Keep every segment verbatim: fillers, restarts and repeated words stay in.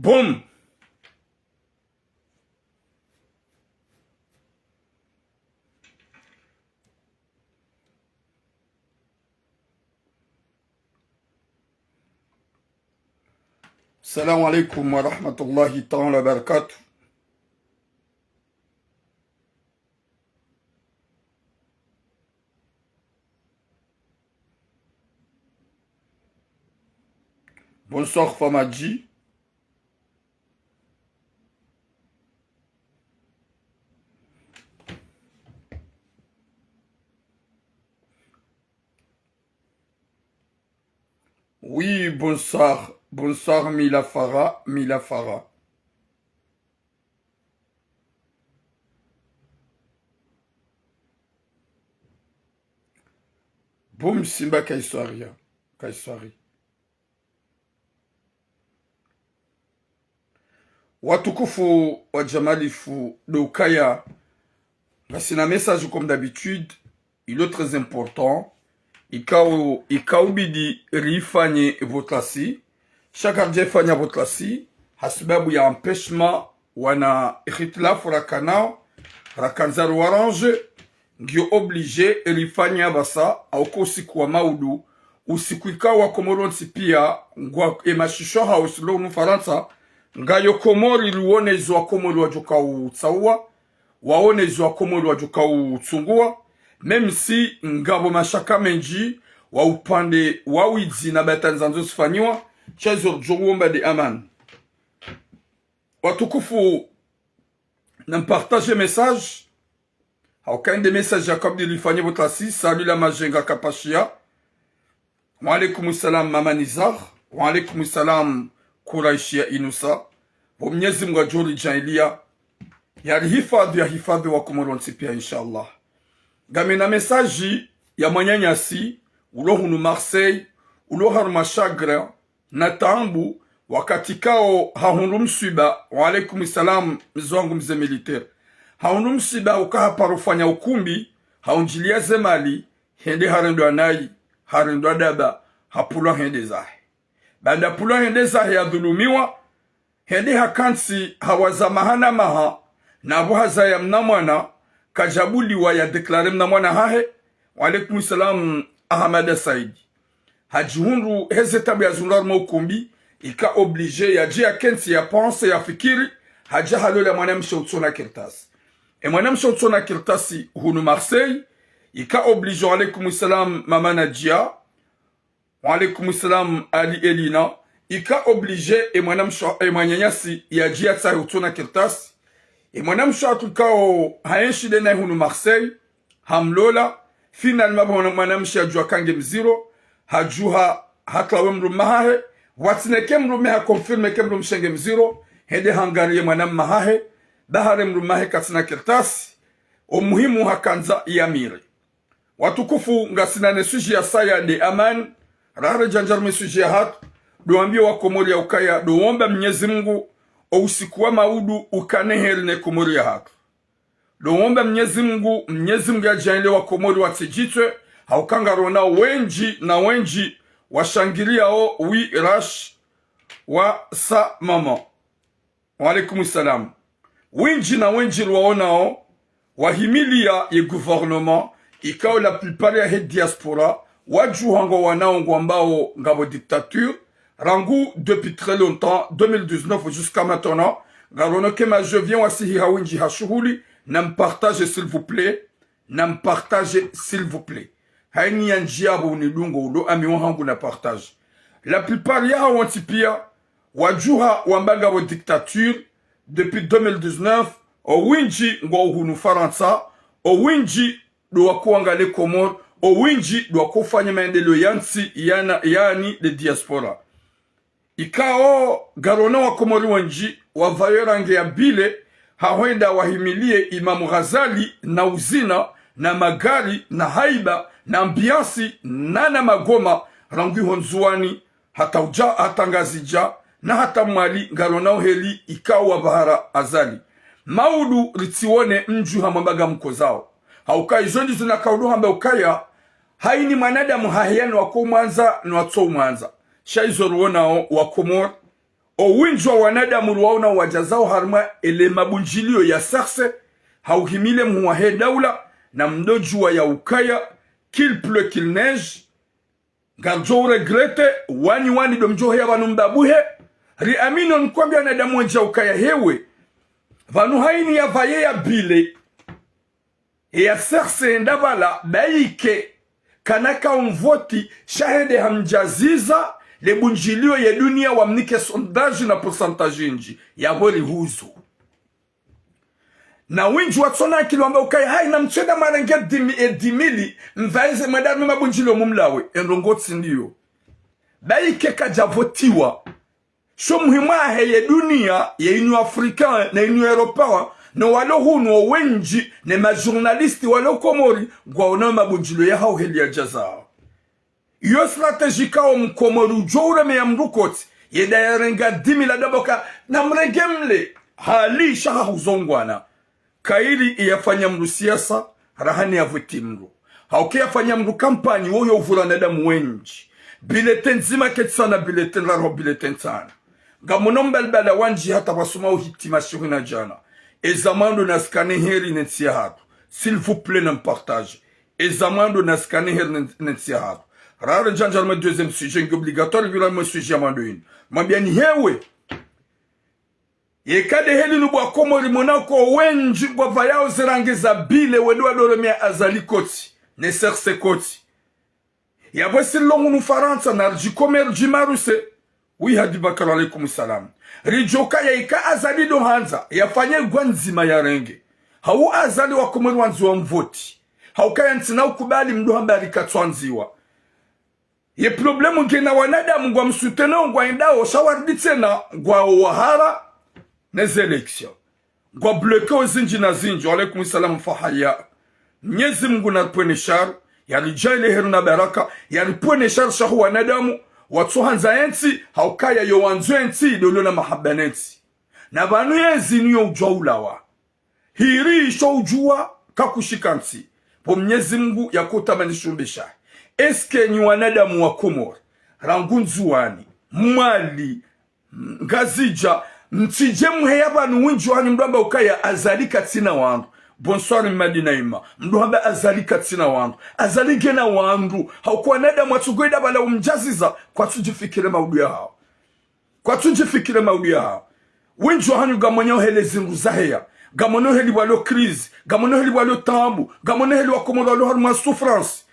Boum. Salam alaikum wa rahmatullahi ta'ala wa barakatuh. Bonsoir Famadi. Oui, bonsoir, bonsoir Mila Farah, Mila Farah. Boum Simba Kaiswaria, Kaiswari. Watukufu wa jamalifu, ndo ukaya ngasina message comme d'habitude, ilo très important, ikao, ikao bidi rifanye votlasi, sha karidja ifanya votlasi, hasibabu ya empêchement wana ihitilafu rakanao, rakandza ru arrange, ngiyo obligé rifanye apvasa, hauka usiku wa maudu, usiku ikao wa Komoro ntsi pia, ngwa emashisho hao silo unu Farantsa, ngayo Komori luonezi wa Komori wadjoka utsauwa, waonezi wa Komori wadjoka utsungua, même si ngapvo mashaka mendji wa upande wa widzi na batwali zandzo zifanyiwa, sha izo ridjo uomba nde amani. Watukufu, na mpartage message. Hauka inde message ya kabili ifanye votlasi, salut la Majenga Kapashia. Wa alaikum salam Mama Nizar. Wa alaikum salam Kuraishia Inusa. Bo Mnyezi Mungu adjo ridjaaliya, yarihifadhwi, yahifadhwi wa Komoro ntsi pia, inshallah. Ngamina message ya mwananyasi, ulo hunu Marseille, ulo harumwa chagrin, na taabu, wakati ikao hahundru mswiba, wa alaikum salam, mze wangu mze militaire. Hahundru mswiba uka haparo fanya ukumbi, haundjilia ze mali, hende harendwa nayi, harendwa daba, hapvulwa hende zahe. Baanda hapvulwa hende zahe hadhulumiwa, hende hakantsi hawaza maha na maha, na apvo hazaya mna mwana, kadjabuliwa ya déclarer mna mwana hahe, wa alaikum salam, Ahamada Saidi. Hadjihundru heze taabu yazihundru harumwa ukumbi, ika obligé yadje yakentsi yapanse yafikiri, hadja halola mwanamshe utsona kartasi. E mwanamshe utsona kartasi hunu Marseille, ika obligé, wa alaikum salam, Mama Nadia. Wa alaikum salam, Ali Elina. Ika obligé e mwanamshe, e mwananyasi yadje yatsahe utsona kartasi. E mwanamshe hatru ikao haenshi nde naye hunu Marseille, hamlola. Finalement, mwana-, mwanamshe hadjuha ka nge mdziro, hadjuha hatwawe mdrume hahe, pvwatsina eke mdrume haconfirmer eke mdrumshe nge mdziro, hende hangariye mwananya hahe, bahari mdrume hahe katsina kartasi, o muhimu hakandza yamire. Watukufu, ngasina ne sujet ya saya nde amani, raha redjandja harumwa e sujet yahatru, ndo wambia wa Komori ya ukaya, ndo womba Mnyezi Mungu, o usiku wa maudu ukane heri ne Komori yahatru. Ndo womba Mnyezi Mungu, Mnyezi Mungu yadjaaliye wa Komori watsidjitswe, hauka ngarona wendji na wendji washangiriao wi rash wa sa mama. Wa alaikum salam. Wendji na wendji rwaonao, wahimiliya ye gouvernement, ikao la plupart yahe diaspora, wadjuha ngwawanao ngwambao ngapvo dictature, rangu depuis très longtemps, deux mille dix-neuf jusqu'à maintenant, ngarono eka ma je viens wasihi ha wendji ha shuhuli, na mpartage s'il vous plaît, na mpartage s'il vous plaît. Haini yandjiya pvo unidungo ulo ami wahangu na partage. La plupart yahawo wontsi pia, wadjuha wamba ngapvo dictature, depuis deux mille dix-neuf, o wendji ngwao hunu Farantsa, o wendji ndo wakoangaliya Komori, o wendji ndo wakoufanya maendeleo ya ntsi yana, yaani le diaspora. Ikao, ngarona wa Komori wendji, wapvayo rangi ya bile, hahwenda wahimiliye Imamu Ghazali, na uzina, na magari, na haiba, na ambiance, na na magoma, rangu iho Ndzuwani, hata udja, hata Ngazidja, na hata Mwali, ngarona uheli, ikao wapvahara Azali. Maudu ritsiwone mdjuha mwamba ngamkozao. Hauka izo ndizo nakaudu hamba ukaya, haini mwanadamu haheya ni wakomwandza, ni watsoumwandza. Sha izo ruonao wa Komori, Owindji wa wanadamu ruwaona wadjazao harumwa ele mabundjilio ya C R C, ha uhimile mhuu wahe daula, na mdodjuwa ya ukaya, qu'il pleut, qu'il neige, ngaridjo uregrete, wani wani ndo mdjo heya pvanu mbabuhe, riamini onikwambia wanadamu wendji ya ukaya hewe, pvanu haini yapvaye ya bile, eya C R C enda pvala, bayike, kana ka umvoti, sha hende hamdjaziza, le bundjilio ye dunia wamnike sondage na pourcentage indji, yapvo rihuzu. Na windji watsona akili wamba ukaya, hayi, na mtswenda mwarenge dix mille, e dix mille, mvaenze mwenda harumwa mabundjilio mumlawe, endrongo tsi ndiyo. Bayike kadjavotiwa. Sho muhimu wahe ye dunia, ye Union Africaine, na Union Européenne, no walo hunu owendji, ne majournaliste walo Komori, ngwaonao mabundjilio yahao heli yadjazao. Iyo stratégie kao mkomori udjo uremeya mndru kotsi, yenda yarenga dix mille ndo amba uka, na mrenge mle, hali sha hahuzongwana. Kairi iyafanya mndru siasa, rahani yavoti mndru. Hauka yafanya mndru kampanyi, woyo uvura wanadamu wendji. Bulletin ndzima ketsi na bulletin raru, bulletin ntsanu. Ngamono mbalibala wandji hata wasoma uhitima shihwi na djana. Eza mwando na scanner heri ne ntsi yahatru. S'il vous plaît, na mpartage. Eza mwando na scanner heri ne, ne ntsi yahatru. Rare djandja harumwa deuxième sujet, ngi obligatoire, vila harumwa sujet ya mwando ini. Mwambiani hewe. Yeka de heli nubwa Komori mona ko wendji ngwapvayao zirangi za bile wende wadoromea Azali kotsi, ne C R C kotsi. Yapvo si rilo hunu Farantsa, na ridjikomee ridjimaruse. Oui, Hadi Bakar, alaikum salam. Ridjoka ya ika Azali ndo handza, yafanye gwa ndzima yarenge. Hau Azali wa Komori wandzi wamvoti. Hauka ya ntsina ukubali mndru hamba rika tswandziwa. Ye problème ngena wanadamu ngwamsoutenao ngwaendao sha waridi tsena ngwao wahara ne ze élection. Ngwa bloqué o zindji na zindji. Wa alaikum salam Fahaya. Mnyezi Mungu naripvwene shari, yaridjaanlie heri na baraka, yaripvwene shari sha ho wanadamu, watsohandza yentsi, haukaya yo wandzo yentsi, ndo lo na mahaba ne ntsi. Na pvanu yezi niyo udjwa ulawa. Hiri isho udjuwa kakushika ntsi, pvo Mnyezi Mungu yakotamani shumbe shahe. Est-ce que nyi wanadamu wa Komori, rangu Ndzuwani, Mwali, Ngazidja, mtsidje muheya pvanu windji wahanyu mndru hamba ukaya Azali katsina wandru. Bonsoir Mmadi Naima. Mndru hamba Azali katsina wandru. Azali ngena wandru. Hauka wanadamu watsugoida pvala umdjaziza, kwatsudjifikire maudu yahao. Kwatsudjifikire maudu yahao. Windji wahanyu ngamwonao heli zindru zaheya. Ngamwonao heli pvwalo crise. Ngamwonao heli pvwalo taabu. Ngamwonao heli Wakomori walo harumwa souffrance.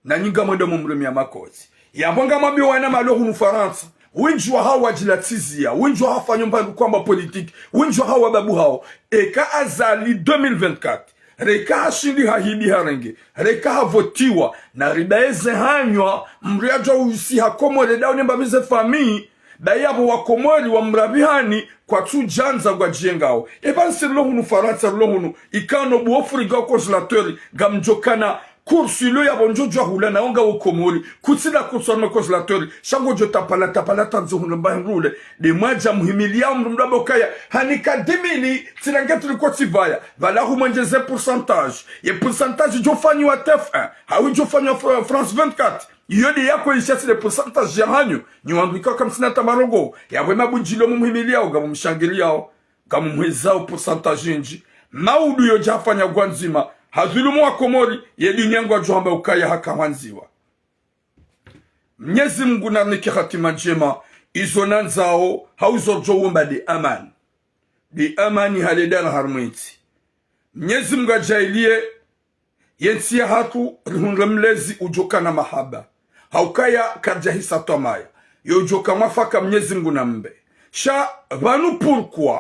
Nanyi ngamwendo mumremea makotsi. Yapvo ngamwambio wana malo hunu Farantsa. Windji wahao wadjilatsiziya. Windji wahao wafanyo mbapvi kwamba politique. Windji wahao wababu hao. Eka Azali deux mille vingt-quatre. Reka hashindi hahibi harenge. Reka havotiwa. Na ribaeze hanywa. Mndru yadjwa usiha Komori dao ne mbapvi ze famille. Ba yapvo Wakomori wamrapvihani kwatsudjandza ngwadjiengao. Eba nsi rilo hunu Farantsa rilo hunu, ikano buo frigo congélateur, ngamdjokana course ilo yapvo ndjodjwa hula na onga wo Komori, kutsina course harumwa congélateur, sha ngodjo tapala tapala tandzo hunu mba hindru ule, de mwadja muhimiliya mndru mndru hamba ukaya, hanika dix mille, tsina nge tuli kotsi pvaya, pvala humwendjeze pourcentage, ye pourcentage idjofanyiwa T F un, hau idjofanyiwa Fra-, France vingt-quatre, iyo de yako isha tsi de pourcentage yahanyu, nyi wandru ikao kamtsina tamarongo, yapvo ye mabundjilio mumuhimiliyao, ngamumshangiliyao, ngamumhezao pourcentage indji. Maudu yo djafanya gwa ndzima, hadhulumu Wakomori, ye dunia ngwadjo hamba ukaya haka hwandziwa. Mnyezi Mungu narinike hatima ndjema, izo nandzao, hau izo ridjo womba de amani. De amani hale dara harumwa entsi. Mnyezi Mungu adjaanlie, yentsi yahatru rihundre mlezi udjokana mahaba. Haukaya karidjahisa twamaya. Yo udjoka mwafaka Mnyezi Mungu nambe. Sha pvanu pourquoi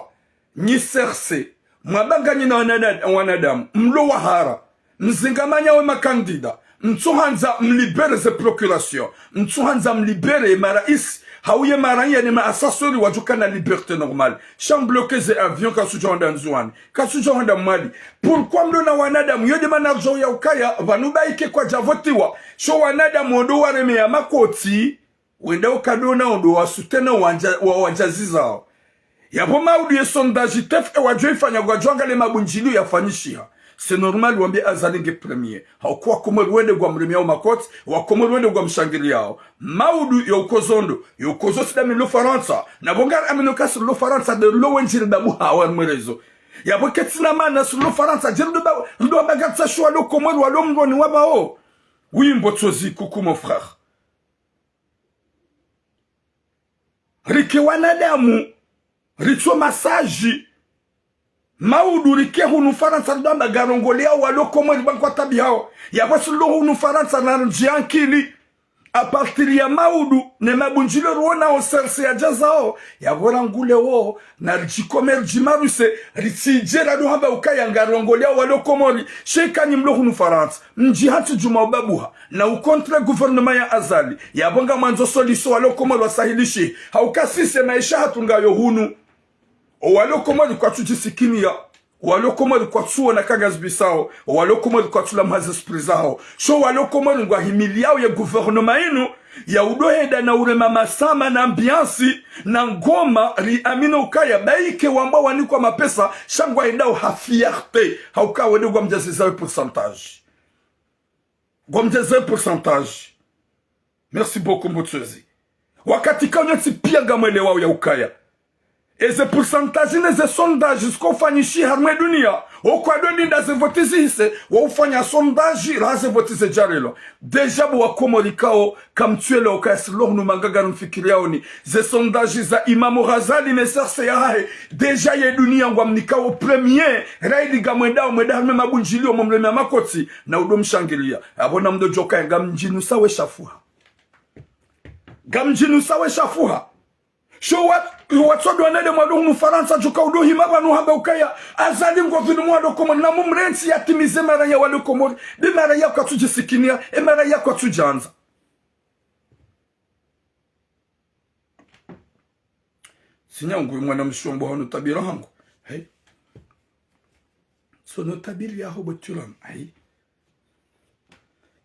nyi C R C, mwabanganyina wanada-, wanadamu, mlo wahara, mzingamanya we makandida, mtsuhandza mlibere ze procuration, mtsuhandza mlibere marais, hau ye maraiya ne maasasori wadjokana liberté normale. Sha mbloke ze avion katsudja hwenda Ndzuwani, katsudja hwenda Mwali. Pourquoi mlo na wanadamu, yo de mana ridjo ya ukaya, pvanu baike kwadjavotiwa. Sho wanadamu ondo waremea makotsi, wenda ukadona ondo wasoutenir wandja-, wa-, wadjazizao. Yapvo maudu ye sondage T F un wadjo ifanya ngwadjo angalia mabundjilio yafanyishiha. C'est normal wambe Azali nge premier. Hauka Wakomori wende ngwamremiyao makoti, Wakomori wende ngwamshangiliyao. Maudu yo ukozo ndo, yo ukozo tsi dami lo Farantsa. Na bo ngari amino ka tsi lo Farantsa nde lo wendji ribabuha harimwa réseau. Yapvo ketsina mana tsi lo Farantsa, djeli ndo ba, ndo ba gatsa shuwa lo Komori walo mroni wabao. Oui, Mbotsozi, coucou mon frère. Rike wanadamu, ritso masaji. Maudu rike hunu Farantsa ridjo amba ngarongoleyao walo Komori ba ngwatabihao. Yapvo tsi lo hunu Farantsa na ndji ankili. À partir ya maudu, ne mabundjilio ruonao serse yadjazao. Yapvo rangu leo, na ridjikome ridjimaruse, ritsidje radjo hamba ukaya ngarongoleyao walo Komori. Sha eka nyi mlo hunu Farantsa, mdji hantsi djuma ubabuha. Na ukontre gouvernement ya Azali. Yapvo ngamwandzo solution walo Komori wasahilishihe. Hauka sisi maesha hatru ngayo hunu. Owalo Komori kwatsudjisikiniya. Owalo Komori kwatsuona ka ngazibisao. Owalo Komori kwatsula mhaze surprise hao. Sha owalo Komori ngwahimiliyao ye gouvernement inu. Ya udo henda na urema masama na ambiance na ngoma ri amino ukaya. Ba ike wamba wanikwa mapesa. Sha ngwahendao ha fierté. Hauka wende ngwamdjazeza ye pourcentage. Ngwamdjeze pourcentage. Merci beaucoup, Mbotsozi. Wakati ka nyontsi piya ngamwelewao ya ukaya. Eze pourcentage neze sondage ziko ufanyishiha harimwa ye duniya. Okwa do ndinda ze voti zihise, wa ufanya sondage, raha ze voti zedjarelwa. Déjà bo Wakomori kao, kamtsuelewa ukaya tsi lo hunu manga ngarimfikiriyaoni. Ze sondage za Imamu Ghazali ne serse yahahe. Déjà ye duniya ngwamnikao premier, raha ili ngamwendao mwenda harimwa ye mabundjilio mwamremea makoti, na udo mshangiliya. Yapvo na mdo djoka ngamdjinusa we shafuha. Ngamdjinusa we shafuha. Sha wa, watsodo wanadamu walo hunu Farantsa djoka udo hima pvanu hamba ukaya. Azali ngodhulumu walo Komori na mumrentsi yatimize maraya walo Komori. Be maraya kwatsudjisikiniya, e maraya kwatsudjandza. Sinyangu mwana mshombo hano tabira hangu. Hey. So no tabiri yaho bwe tulam. Hey.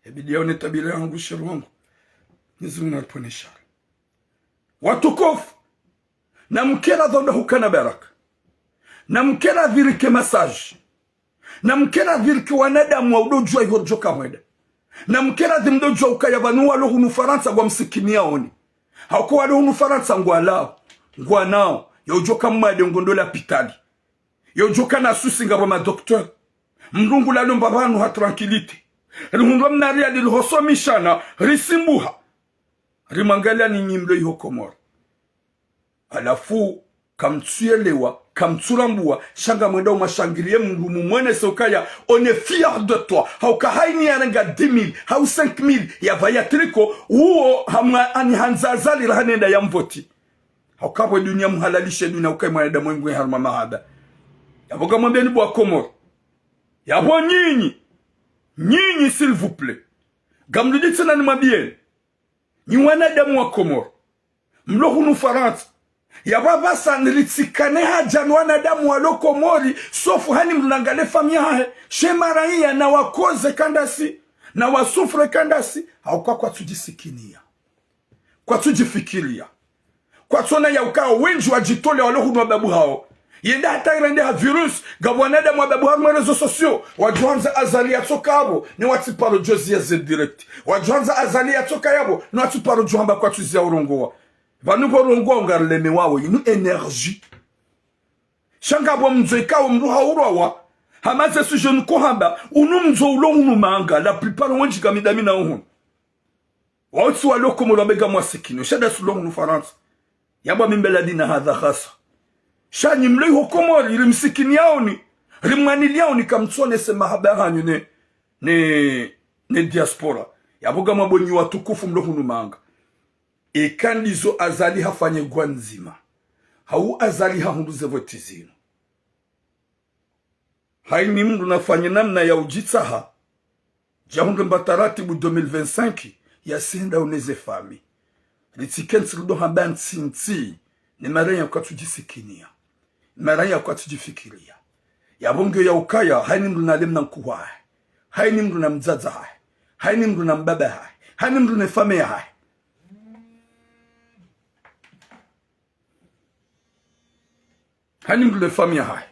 Ebidi yaone tabira hangu shero hangu. Mwenyezi Mungu naripvonese shari. Watukufu. Na mkera dhoda hukana baraka. Na mkera dhirike masaji. Na mkera dhirike wanadamu wa udo djuwa iho ridjoka hwenda. Na mkera dhi mdo djuwa ukaya pvanu walo hunu Farantsa ngwamsikiniyaoni. Hauka walo hunu Farantsa ngwalao, ngwanao, ya udjoka mwade ngondo lapitali. Ya udjoka na susi ngapvo ma docteur. Mdru ngulalo mba pvanu ha tranquillité. Rihundrwa mna riyali rihosomishana, risimbuha. Rimwangaliya ni nyi mlo iho Komori. Halafu, kamtsuelewa, kamtsurambua, sha ngamwendao mwashangiriye mdru mumwonese ukaya, on est fier de toi. Hauka hayini yarenga dix mille, hau cinq mille, yapvaya tricot, uwo hamwa ani handza Azali raha nenda yamvoti. Hauka pvwe duniya muhalalishe duniya ukayi mwanadamu wengu harumwa mahaba. Yapvo ngamwambiyeni bo Wakomori. Yapvo nyinyi, nyinyi, s'il vous plaît. Ngamrudi tsena nimwambiyeni. Nyi wanadamu wa Komori. Mlo hunu Farantsa. Yapvo apvasa niritsikane hadja ni wanadamu walo Komori, sauf hayini mdru nangalie famiyi yahahe. She maraya na wakoze kandasi, na wasouffre kandasi, hauka kwatsudjisikiniya. Kwatsudjifikiriya. Kwatsona ya ukaya wendji wadjitole walo hunu wababuhao. Yenda hata irende ha virus, ngapvo wanadamu wababuha harumwa réseaux sociaux. Wadjuhandza Azali yatsoka yapvo, ne watsiparo djozi ya ze direct. Wadjuhandza Azali yatsoka yapvo, ne watsiparo djuhamba kwatsuzi ya urongowa. Pvanu pvo urongowa ungarileme wawo, inu énergie. Sha ngapvo mdzo ikao mdru haurwawa, hama ze sujet nuko hamba, unu mdzo ulo unu manga, la plupart wendji kamidami na uhunu. Wautsi walo Komori wabega mwasikini, sha da tsi lo hunu Farantsa. Yamba min baladina hadha khasa. Sha nyi mlo iho Komori, rimsikiniyaoni, rimwaniliyaoni kamtsonese mahaba hanyu ne, ne, ne diaspora. Yapvo ngamwambao nyi watukufu mlo hunu manga. Eka ndizo Azali hafanye ngwa ndzima. Hau Azali hahundru ze voti zinu. Hayini mdru nafanye namna ya udjitsaha, djahundre mba taratibu deux mille vingt-cinq, yasenda uneze famiyi. Ritsike ntsi rudo hamba ntsi ntsi, ne maraya kwatsudjisikiniya. Maraya kwatsudjifikiriya. Yapvo nge ya ukaya, hayini mdru nale mna nkuhu wahe. Hayini mdru na mdzadze wahe. Hayini mdru na mbaba wahe. Hayini mdru ne famiyi yahahe. Hayini mdru ne famiyi yahahe.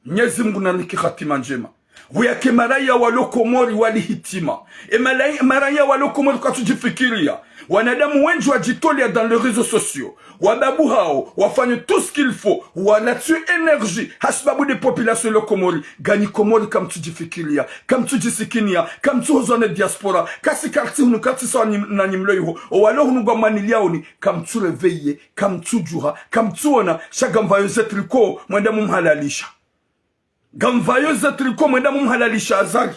Mnyezi Mungu nanike hatima ndjema. Wuyake maraya walo Komori walihitima. E malai-, maraya walo Komori kwatsu djifikiriya. Wanadamu wendji wadjitolea dans les réseaux sociaux. Wababu hawo, wafanye tout ce qu'il faut, walatsi énergie, hasibabu de population lo Komori, nganyi Komori kamtsu djifikiriya, kamtsu djisikiniya, kamtsu hozwa ne diaspora, kasi kartsi hunu kartsi sawa ni, nanyi mlo iho, owalo hunu ngwamwaniliyaoni, kamtsu réveiller, kamtsu djuha, kamtsu ona, sha ngamvayo ze tricot, mwenda mumhalalisha. Ngamvayo ze tricot, mwenda mumhalalisha Azali.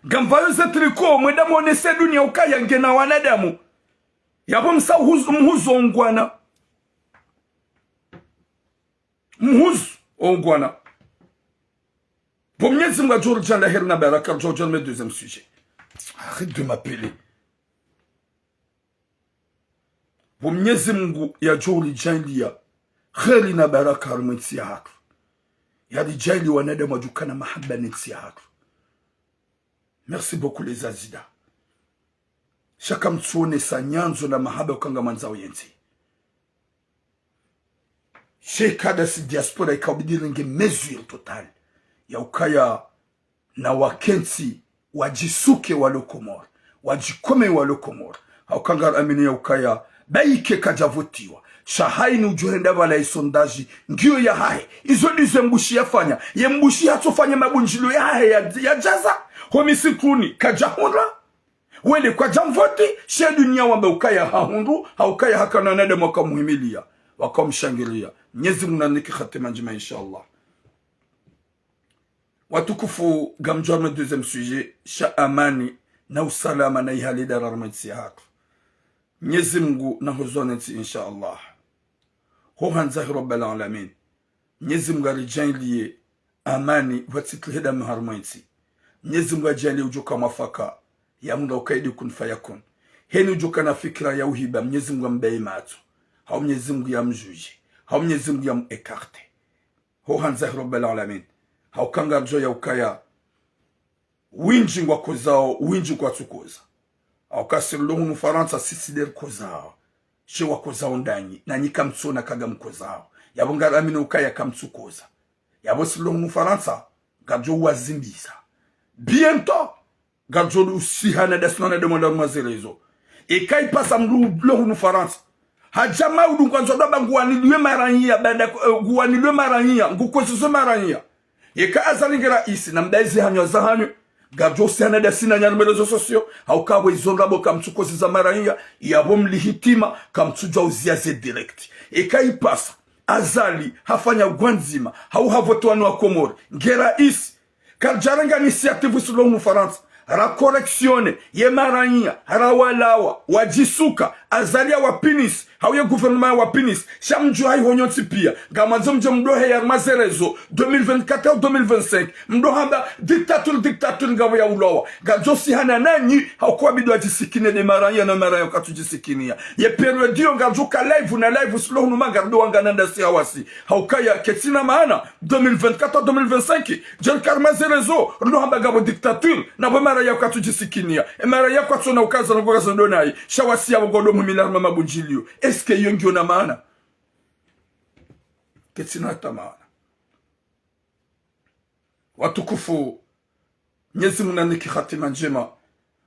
Ngamvayo ze tricot, mwenda mwonese duniya ukaya ngena wanadamu. Yapvo msa uhuzu, mhuzu ongwana. Mhuzu ongwana. Pvo Mnyezi Mungu adjo ridjaanliya heri na baraka, ridjo djua le deuxième sujet. Arrête de m'appeler. Pvo Mnyezi Mungu yadjo ridjaanliya heri na baraka harumwa entsi yahatru. Yaridjaanliya wanadamu wadjukana mahaba ne ntsi yahatru. Merci beaucoup les Azida. Sha kamtsuonesa nyandzo na mahaba uka ngamwandzao yentsi. She kada si diaspora ikabidi irenge mesure totale ya ukaya na wakentsi wadjisuke walo Komori, wadjikome walo Komori. Hauka ngaraamini ya ukaya, baike kadjavotiwa. Sha hayini udjo henda pvala ye sondage, ngiyo yahahe. Izo ndizo ye mbushi yafanya. Ye mbushi hatsofanya mabundjilio yahahe ya, yadjaza. Ho misitruni, kadjahundra. Wele kwadjamvoti, she duniya wamba ukaya hahundru, ha ukaya hakana wanadamu wakamuhimiliya, wakamshangiriya. Mnyezi Mungu nanike hatima ndjema, inshallah. Watukufu, ngamdjo harumwa deuxième sujet, sha amani, na usalama, na ihali dara harumwa entsi yahatru. Mnyezi Mungu nahuzone ntsi, inshallah. Ho handza hi Rabbal Alamin. Mnyezi Mungu aridjaanliye amani, pvatsi tiheda mharumwa entsi. Mnyezi Mungu adjaanliye udjoka mwafaka, ya Mungu ukaidi kun fayakun. Heni udjoka na fikira ya uhiba, Mnyezi Mungu ambaye matso. Hau Mnyezi Mungu yamdjudje. Hau Mnyezi Mungu yamu écarté. Ho handza hi Rabbal Alamin. Hauka ngaridjo ya ukaya windji ngwakozao, windji kwatsukooza. Hauka si rilo hunu Farantsa, sisi de rikozao. She wakozao ndanyi, nanyi kamtsuona ka ngamkozao. Yapvo ngaraamini ukaya kamtsukoza. Yapvo si rilo hunu Farantsa, ngaridjo wazimbisa. Bientôt, ngaridjo usihana dasi na wanadamu wandru mwa ze réseaux. Eka ipasa mndru lo hunu Farantsa, hadja maudu ngwandzo dwamba nguwanilwe maraya, banda, eh, nguwanilwe maraya, ngukozezwe maraya. Yeka Azali nge raisi, na mdaizi hanyu za hanyu, ngaridjo usihana dasi nanyi harumwa réseaux sociaux, hauka pvo izo ndrabo kamtsukozeza maraya, yapvo mlihitima, kamtsudjua uziya ze direct. Eka ipasa, Azali, hafanya ugwandzima, hau havotiwa ni wa Komori, nge raisi, karidjarenga initiative si rilo hunu Farantsa, ra correctionner ye maraya, rawalawa, wadjisuka, Azali yawapinise, hau ye gouvernement yawapinise, sha mdjuwa hayiho nyontsi piya, ngamwandzo mdje mdohe harumwa ze réseaux, deux mille vingt-quatre au deux mille vingt-cinq, mdohamba dictature, dictature ngapvo ya ulawa, ngaridjo usihana nanyi, hauka wabidi wadjisikine de maraya na maraya katsudjisikiniya. Ye période iyo ngaridjo ka live na live si rilo hunu ma ngaridjo wangana ndasi hawasi, haukaya ketsina maana, deux mille vingt-quatre à deux mille vingt-cinq, djeli harumwa ze réseaux, rilo hamba ngapvo dictature, na pvo maraya katsudjisikiniya. E maraya kwatsuona ukaza na kukaza ndo nayi, sha wasi yapvo ngodo muhimila harumwa mabundjilio. Est-ce que iyo ngiyo na maana? Ketsina hata maana. Watukufu, Mnyezi Mungu nanike hatima ndjema,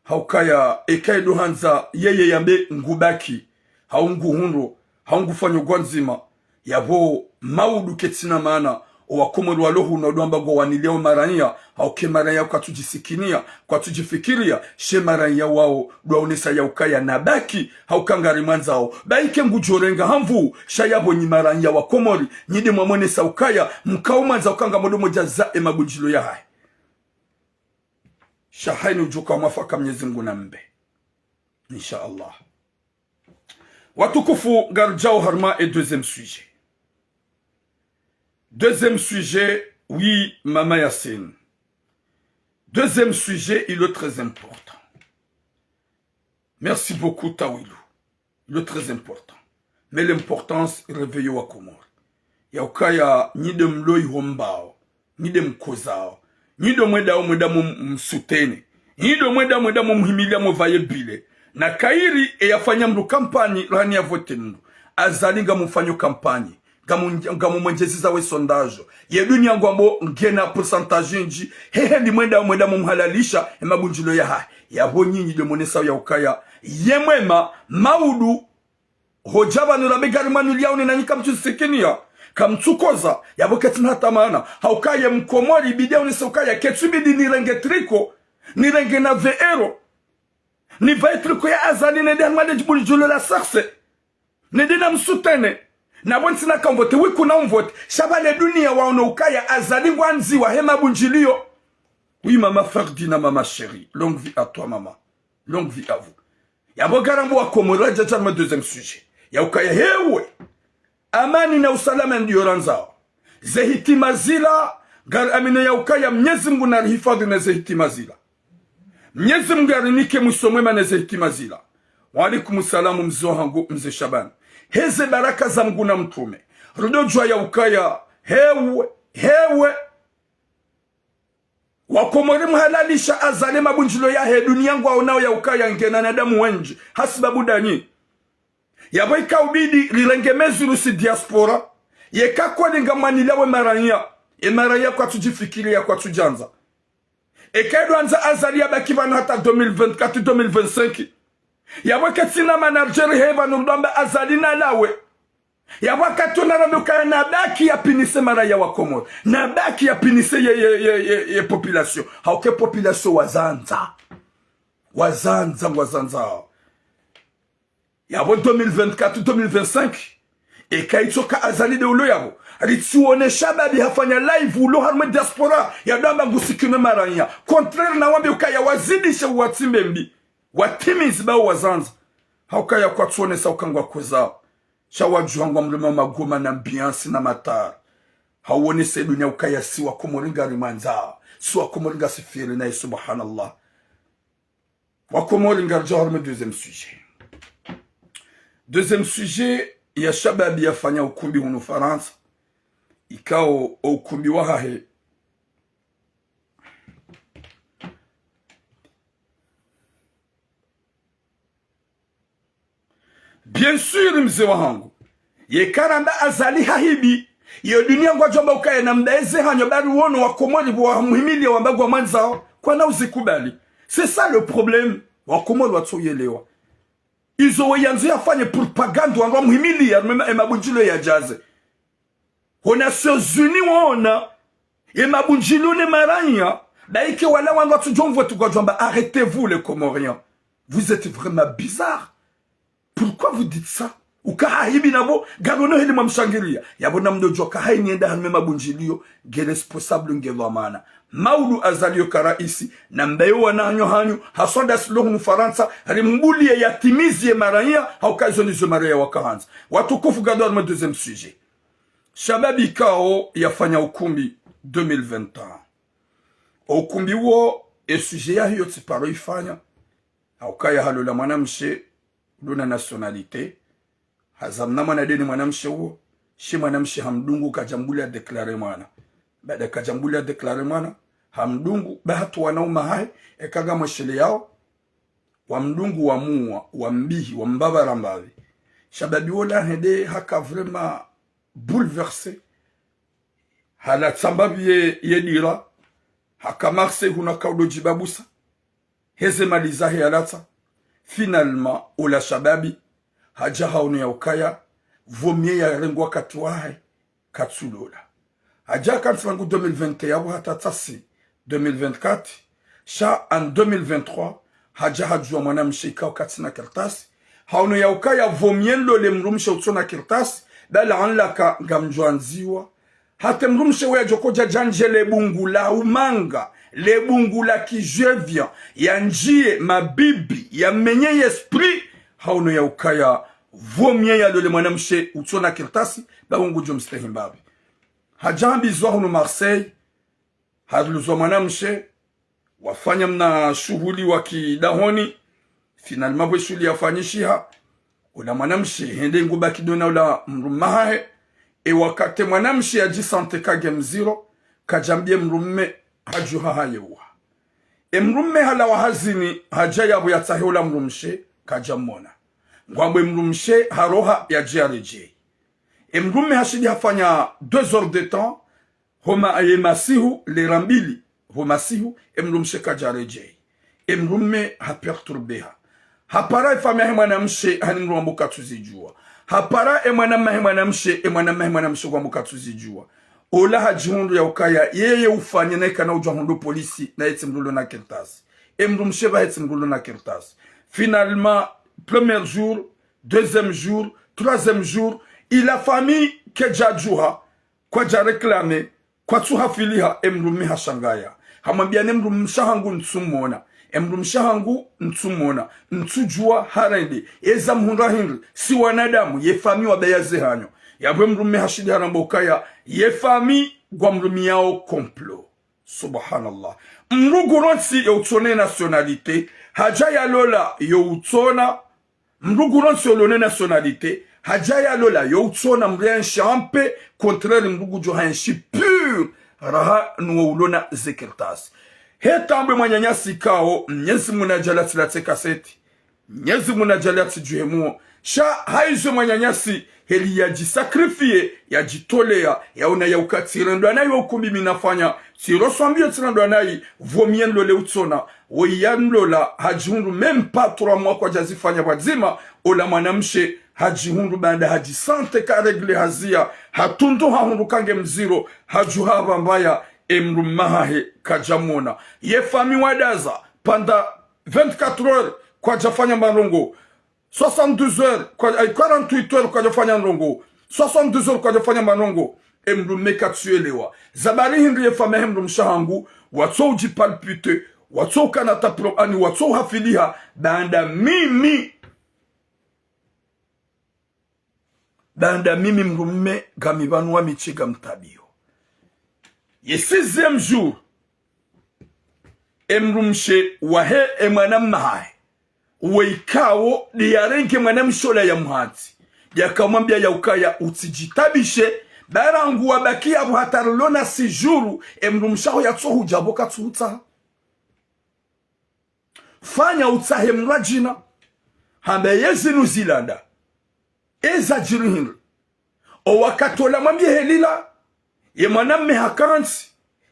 haukaya eka ido handza yeye yambe ngubaki, hau nguhundro, hau ngufanyo gwandzima, yapvo maudu ketsina maana, owa Komori walo hunu wadwamba ngwawaniliyao maraya, hauka e maraya kwatsudjisikiniya, kwatsudjifikiriya, she maraya wao, dwaonesa ya ukaya nabaki, hauka ngarimwandzao, baike ngudjorenga ha nvu, sha yapvo nyi maraya wa Komori, nyi de mwamonesa ukaya, mkaumwandza uka ngamdo modja za e mabundjilio yahahe. Sha hayini udjoka mwafaka Mnyezi Mungu nambe. Insha Allah. Watukufu, ngaridjao harumwa e deuxième sujet. Deuxième sujet, oui, Mama Yacine. Deuxième sujet, il est très important. Merci beaucoup, Tawilou. Il est très important. Mais l'importance, réveil wa Komori. Ya ukaya nyi de mlo iho mbao, nyi de mkozao, nyi de mwendao mwenda mu-, msoutenir, nyi de mwenda mwenda mumuhimiliya mupvaye billets. Na kayiri e yafanya mndru campagne, rahana yavote mndru. Azali ngamumfanyo campagne, Ngamu-, ngamumwendjeza we sondage. Ye dunia ngwambo ngena pourcentage ndji. Hehe, ndi mwenda, mwenda mumhalalisha, e mabundjilio yahahe. Yapvo nyinyi nde mwonesa ya ukaya ye mwema, maudu, hodja pvanu rambe ngarimwanuliao ne nanyi kamtsusikiniya, kamtsukoza, yapvo ketsina hata maana. Ha ukaya ye mkomori, bidi yaonese ukaya, ketsubidi nirenge tricot, nirenge na V R, nipvae tricot ya Azali nende harumwa le bundjilio la sarse. Nende namsoutenir. Na pvo ntsina kamvote, wi kuna umvote. Sha pvale dunia waono ukaya Azali ngwandziwa he mabundjilio. Oui, maman Ferdina, maman chérie. Longue vie à toi, maman. Longue vie à vous. Yapvo ngarambo wa Komori, radja harumwa deuxième sujet. Ya ukaya hewe. Amani na usalama ndiyo randzao. Ze hitima zila, ngariamino ya ukaya Mnyezi Mngu narihifadhwi ne ze hitima zila. Mnyezi Mngu arinike mwiso mwema ne ze hitima zila. Wa alaikum salam, mze wahangu, mze Shabani. Heze baraka za Mngu na mtrume. Rudo djua ya ukaya, hewe, hewe. Wakomori mhalalisha Azali, mabundjilio yahe dunia ngwaonao ya ukaya ngena wanadamu wendji. Hasibabu danyi. Yapvo ika ubidi rirenge mesure si diaspora. Yeka kweli ngamwanilao we maraya. E maraya kwatsudjifikiriya, kwatsudjandza. Eka ndo andza Azali yabaki pvanu hata deux mille vingt-quatre, deux mille vingt-cinq. Yapvo ketsina manager he pvanu ndo amba Azali nalawe. Yapvo wakati wona rambe ukaya nabaki yapvinise maraya wa Komori. Nabaki yapvinise ye, ye, ye, ye, ye population. Ha uka e population wazandza. Wazandza, wazandza. Yapvo deux mille vingt-quatre, deux mille vingt-cinq. Eka itsoka Azali nde ulo yapvo. Ritsione Shababi hafanya live ulo harumwa e diaspora. Yado amba ngusikinwe maraya. Contraire na wambe ukaya wazidishe uwatsimbe mbi. Watimizi bao wazandza. Ha ukaya kwatsuonesa uka ngwakozao. Sha wadjuha ngwamrema magoma na ambiance na matara. Ha uonesa e dunia ukaya si wakomori ngarimwandzao. Si wakomori ngasi fiers naye, subhanallah. Wakomori ngaridjo harumwa e deuxième sujet. Deuxième sujet ya Shababi yafanya ukumbi hunu Farantsa. Ikao o ukumbi wahahe. Bien sûr, mze wahangu. Yeka ramba Azali hahibi, iyo dunia ngwadjo amba ukaya namdaeze hanyo bari wono wakomori pvo wamuhimiliya wamba ngwamwandzao, kwana uzikubali. C'est ça le problème. Wakomori watsoyelewa. Izo we yandzo yafanye propagande wandru wamuhimiliya, harumwa e ma-, e mabundjilio yadjaze. Ho Nations Unies wona, e mabundjilio ne maraya, ba ike wala wandru watsudjo mvote ngwadjo amba, arrêtez-vous les Comoriens. Vous êtes vraiment bizarres. Pourquoi vous dites ça? Uka hahibi napvo, ngarono heli mwamshangiriya. Yapvo namdo djuwa ka haini yenda harumwa e mabundjilio, nge responsable, nge dhwamana. Maudu Azali yo ka raisi, nambaye wananyo hanyu, haswa ndasi lo hunu Farantsa, rimbuliye yatimizi ye maraya, ha uka izo ndizo maraya wakahandza. Watukufu, ngado harumwa e deuxième sujet. Shababi ikao yafanya ukumbi deux mille vingt et un. O ukumbi wo, e sujet yahiyo tsiparo ifanya. Ha ukaya halola mwanamshe, ndo na nationalité. Hazaa mna mwana ndeni mwanamshe uwo. She mwanamshe hamdungu kadjambuli ya déclarer mwana. Baada kadjambuli ya déclarer mwana, hamdungu, ba hata wanaume hahe, eka ngamwesheleyao. Wamdungu, wamuwa, wambihi, wambapvara mbapvi. Shababi wola hende haka vraiment bouleversé. Halatsa mbapvi ye, ye dira. Haka Marseille hunu kaudo djibabusa. Heze mali zahe yalatsa. Finalement, ola Shababi hadja haono ya ukaya, vaut mieux yarenge wakati wahe, katsulola. Hadja kantsi rangu deux mille vingt et un yapvo hata tsasi deux mille vingt-quatre, sha en deux mille vingt-trois, hadja hadjuwa mwanamshe ikao katsina kartasi, haono ya ukaya vaut mieux nilole mdrumshe utsona kartasi, bala anlaka ngamdjo andziwa, hata mdrumshe we yadjo kodja yandje le bungu la umanga, le bungu la kijevya, yandjiye mabibi, yamenye esprit, haono ya ukaya vaut mieux yalole mwanamshe utsona kartasi, ba wo ngudjo mstehi mbapvi. Hadja hambizwa hunu Marseille, haluzwa mwanamshe, wafanya mna shuhuli wa kidahoni. Finalement, pvwe shuhuli yafanyishiha, ola mwanamshe hende ngubaki ndo na ola mdrume hahe. E wakati mwanamshe yadjisentir ka nge mdziro, kadjambiye mdrume, hadjuha haye uwa. E mdrume halawa hazini, hadja yapvo yatsahe ola mdrumshe, kadjamwona. Ngwambwe mdrumshe haroha yadje yaredjeyi. Emdrume hashindi hafanya deux heures de temps, homa ye masihu, lera mbili, ho masihu, emdrumshe kadjaredjei. Emdrume haperturbeha. Hapara efamiyi yahe mwanamshe, hani mdru wambo katsuzidjuwa. Hapara emwanamahe mwanamshe, emwanamahe mwanamshe wambo katsuzidjuwa. Ola hadjihundru ya ukaya, yeye ufanya na ikana udjuwa hundru polisi, na yetsi mdru lona kartasi. Emdrumshe ba yetsi mdru lona kartasi. Finalement, premier jour, deuxième jour, troisième jour, ila famille kedjadjuha, kwadja réclamer, kwatsuhafiliha, emdrume hashangaya. Hamwambiya ne mdrumshe hangu ntsumona. Emdrumshe hangu ntsumona. Ntsudjuwa harende. Eza mhundra hindri. Si wanadamu, ye famille wabaya ze hanyo. Yapvo emdrume hashindi haramba ukaya, ye famille ngwamrumiyao complot. Subhanallah. Mdru ngurontsi yo utsona nationalité, hadja yalola yo utsona. Mdru ngurontsi yo lona nationalité, hadja yalola yo utsona, mdru yaenshi en paix, contraire mdru ngudjo haenshi pur, raha nuwo ulona ze kartasi. He tambwe mwananyasi kao, Mnyezi Mungu nadjalatsi latse kaseti. Mnyezi Mungu nadjalatsi djuhemuo. Sha haizo mwananyasi, heli yadjisacrifier, yadjitoleya, yaona ya uka tsirendwa nayi wo ukumbi mi nafanya, tsiroswambiyo tsirendwa nayi, vaut mieux nlole utsona, woyi yanlola, hadjihundru même pas trois mois kwadjazifanya pvwadzima, ola mwanamshe, hadjihundru baanda hadjisentir ka règle haziya, hatundu hahundru ka nge mziro, hadjuha hapvambaya, emdrume hahe kadjamona. Ye famille wadaza, pendant vingt-quatre heures, kwadjafanya marongo. Soixante-douze heures, kwa, ay, quarante-huit heures kwadjafanya ndrongo. Soixante-douze heures kwadjafanya manongo. Emdrume katsuyelewa. Zabari hindri ye famille yahe mdrumshe hangu, watso udjipalpiter, watso ukana ta pro-, ani watso uhafiliha, baanda mimi. Baanda mimi mdrume ngami pvanu wa mitse ngamtabiyo. Ye sixième jour, emdrumshe wahe emwanamme hahe, uwe ikao, de yarenge mwanamshe ola ya muhatsi. De yakamwambia ya ukaya utsidjitabishe, ba rangu wabaki yapvo hata rilo na six jours, emdrumshe haho yatsohudja pvo katsuhutsaha. Fanya utsahe mdru wa djina. Hamba ye zinu zilanda. Eza djiri hindri. O wakati ola mwambie helila. Ye mwanamme hakantsi.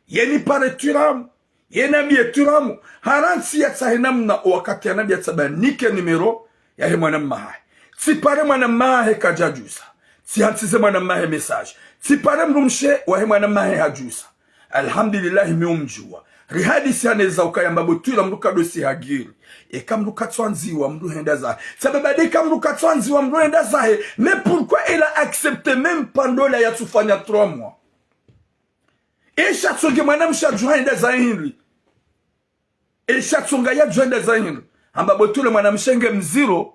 Ye nipare twiramu. Ye nambiye twiramu. Harantsi yatsahe namna o wakati yanambiya tsamba nike numéro yahe mwanamme hahe. Tsipare mwanamme hahe kadjadjusa. Tsihantsize mwanamme hahe message. Tsipare mdrumshe wahe mwanamme hahe hadjusa. Alhamdulillahi, mi umdjuwa. Rihadisi haneza ukaya mbapvo twila mdru kadosi hagiri. Eka mdru katsuandziwa mdru henda zahe. Sababu de eka mdru katsuandziwa mdru henda zahe. Mais pourquoi elle a accepté même pas ndola yatsufanya trois mois? Esha tsonge mwanamshe adjuha henda zahe hindri? Esha tsonga yadjuha henda zahe hindri? Hamba bo tule mwanamshe nge mziro,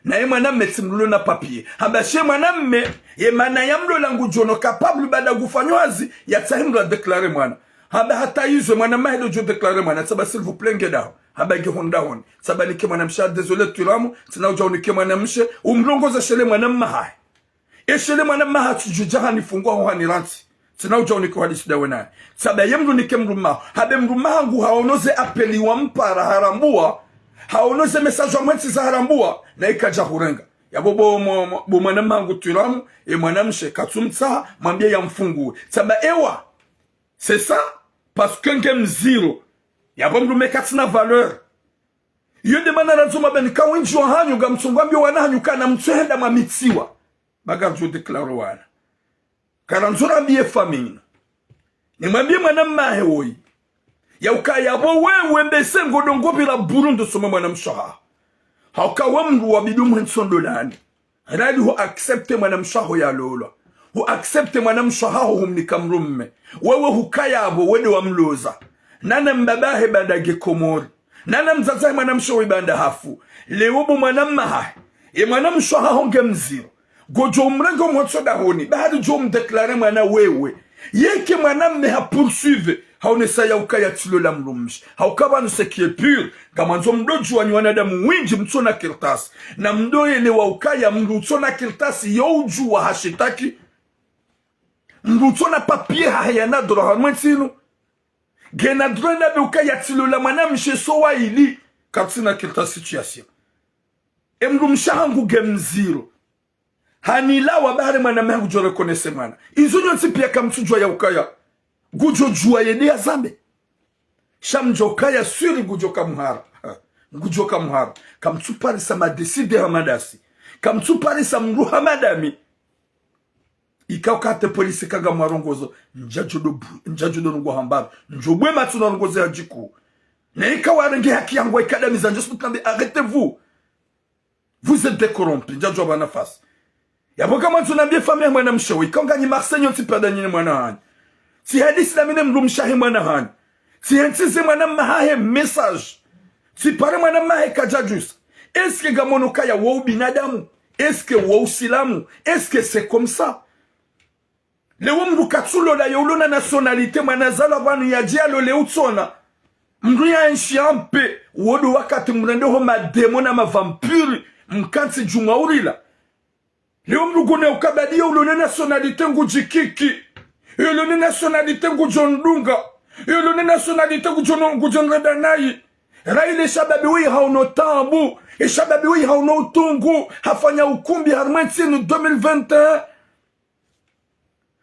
na ye mwanamme tsi mdru ulo na papier. Hamba she mwanamme, ye mana ya mlola ngudjono capable baada ngufanyo hazi, yatsahe mdru adéclarer mwana. Hamba hata izo mwanamme hahe ndo djo déclarer mwana, tsamba s'il vous plaît nge daho. Hamba nge hondahoni. Tsamba nike mwanamshe, désolé twiramu, tsina udja unike mwanamshe, umlongoze shele mwanamme hahe. Eshele mwanamme hahe tsudjudja hanifungua ho hanirantsi. Tsina udja unike hadisi dawe naye. Tsamba ye mdru nike mdrumme haho. Hamba mdrumme hangu haono ze appel wampara harambua. Haono ze message wamwentsiza harambua. Na ikadja hurenga. Yapvo bo, mo, mo, bo mwanamme hangu twiramu, e mwanamshe katsumtsaha, mwambie yamfungue. Tsamba ewa. C'est ça. Parce que nge mziro. Yapvo mdrumme katsina valeur. Iyo de mana randzo mabeni ka wendji wa hanyu ngamtsongwambio wana hanyu kana mtsuhenda mwamitsiwa. Ba ngardjo déclarer wana. Karandzo rambiye famille. Nimwambie mwanamme hahe woyi. Ya ukaya pvo wewe mbese ngodjo ngopvira buru ndo some mwanamshe haho. Hauka we mdru wabidi umhentsi ndolani. Radi hu accepter mwanamshe haho yalolwa. Hu accepter mwanamshe haho humnika mdrumme. Wewe hukaya pvo wende wamloza. Nana mbaba hahe baanda nge Komori. Nana mdzadze hahe mwanamshe woyi baanda hafu. Leo bo mwanamme hahe. Ye mwanamshe haho nge mziro. Ngodjo umrenge umhentsi dahoni. Ba hari djo umdéclarer mwana wewe. Yeke mwanamme ha poursuivre. Haonesa ya ukaya tsi lola mdrumshe. Hauka pvanu c'est qui est pur. Ngamwandzo mdodjuwa nyi wanadamu wendji mtsona kartasi. Na mdoyelewa ukaya mdru utsona kartasi yo udjuwa hashitaki. Mdru utsona papier hahe yana droit harumwa entsi inu. Ngena droit nambe ukaya tsi lola mwanamshe so waili. Katsina kartasi situation. Emdrumshe hangu nge mziro. Hanilawa bahari mwana mme ngudjo reconnaître mwana. Izo nyontsi piya kamtsudjuwa ya ukaya. Ngudjo djuwa yende ya zambe. Sha mdjo kaya sûr ngudjo kamhara. Ngudjo kamhara. Kamtsuparisa madécidé hama ndasi. Kamtsuparisa mdru hama ndami. Ika uka hata polisi kanga mwarongozo, ndjadjo do bu-, ndjadjo do nungu hambara. Ndjo bwe matsu na rongozo ya djiku. Na ika warenge haki yangu wa ikadamiza, ndjo sikutambe, arrêtez-vous. Vous êtes des corrompus, ndjadjo wapva nafasi. Yapvo kamwandzo nambiye famille mwana mshe we, ika unganyi Marseille nyontsi pvadzima nyinyi mwana hanyu. Tsi hadisi na mi ne mdrumshe wahe mwana hanyu. Tsi hentsize mwana mme wahahe message. Tsipare mwana mme wahahe kadjadjusa. Est-ce que ngamono kaya wo ubinadamu? Est-ce que wo usilamu? Est-ce que c'est comme ça? Leo mdru katsulola yo ulona nationalité mwana zalwa pvanu yadje yalole utsona. Mdru ya enshi ampe, wodo wakati mrende ho madémon na mavampire, mkantsi djumwa urila. Leo mdru ngone ukabadi yo ulone nationalité ngudjikiki. Yo ulone nationalité ngudjo ndunga. Yo ulone nationalité ngudjo no-, ngudjo nrenda nayi. Raha ile shababi weyi hauno taabu. E shababi weyi hauno utungu. Hafanya ukumbi harumwa entsi inu deux mille vingt et un.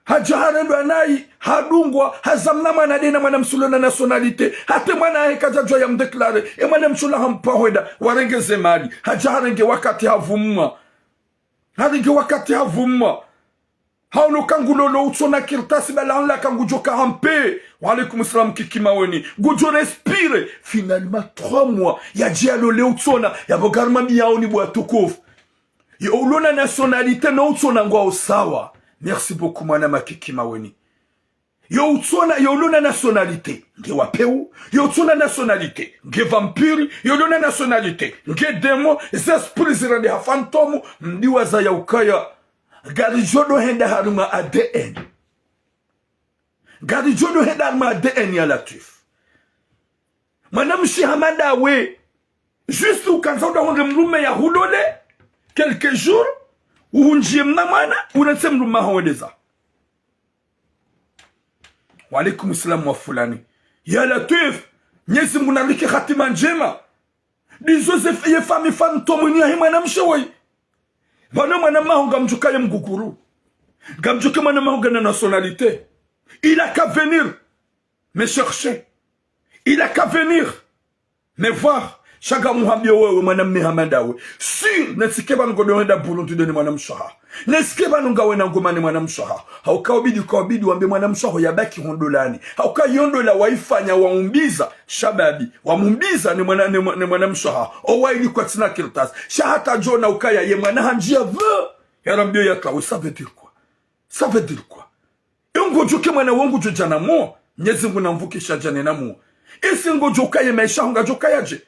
Hadja harendwa nayi, hadungwa, hazamna mwana dena mwana mshe ulona nationalité. Hata mwana wahe kadjadjuwa ya mdéclaré. E mwana mshe ula hampva hwenda, warenge ze mali. Hadja harenge wakati havumwa. Harenge wakati havumwa. Hauno kangulolo utsona kartasi bala anla kangudjo ka hampe. Wa alaykum salam Kiki Maweni. Ngudjo respire. Finalement, trois mois. Yadje yalole utsona. Yapvo ngaruma miyaoni bwa tukufu. Yo ulona nationalité no utsona ngwao sawa. Merci beaucoup, mwana ma Kiki Maweni. Yo utsona, yo ulona nationalité, nge wa pewu, yo utsona nationalité, nge vampire, yo ulona nationalité, nge démon, ze esprit zirende ha fantôme, mdiwaza ya ukaya. Ngaridjo do henda harumwa A D N. Ngaridjo do henda harumwa A D N ya Latwif. Mwana mshe hama ndawe. Juste ukandza uda hundre mdrume ya hulole, quelques jours, uhundjiye mna mwana, unatse mdrume aho wendeza. Wa alaykum salam wa fulani. Ya Latwif, Mnyezi Mngu narike hatima ndjema. Ndizo ze f-, ye famille fantôme ni yahe mwana mshe woyi. Pvanu mwana mme waho ngamdjuka ye mguguru. Ngamdjuka mwana mme waho ngena nationalité. Il a qu'à venir me chercher. Il a qu'à venir me voir. Sha ngamuhambiyo wewe mwana mme hama ndawe. Sûr, netsike pvanu ngodo henda Burundi deni mwana mshe waho. Netsike pvanu ngawena ngoma ni mwana mshe waho. Hauka ubidi, uka ubidi wambe mwana mshe waho yabaki hondolani. Hauka yo ndola waifanya waumbiza shababi. Wamumbiza ni mwana, ni mwa-, ni mwana mshe waho. Owa ili kwatsina kartasi. Sha hata djona ukaya ye mwana handjiya pvo. Yarambiyo yakawe, ça veut dire quoi? Ça veut dire quoi? E ngodjo ke mwana wo ngudjo djana mo, Mnyezi Mngu namvukisha djana na mo. Ese ngodjo kaye maesha ho ngadjo kaya dje.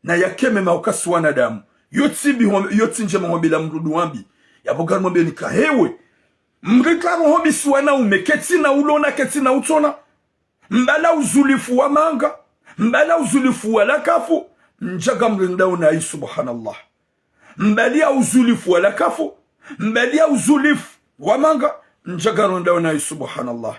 Na yake mema uka si wanadamu. Yo tsi mbi hom-, yo tsi ndjema hombela mdru wambi. Yapvo ngarumwambiyo nika hewe. Mdru karo hombi si wanaume, ketsina ulona, ketsina utsona. Mbala uzulifu wa manga, mbala uzulifu wa lakafu, ndjaga mrenda unayi, subhanallah. Mbali ya uzulifu wa lakafu, mbali ya uzulifu wa manga, ndjaga ronda unayi, subhanallah.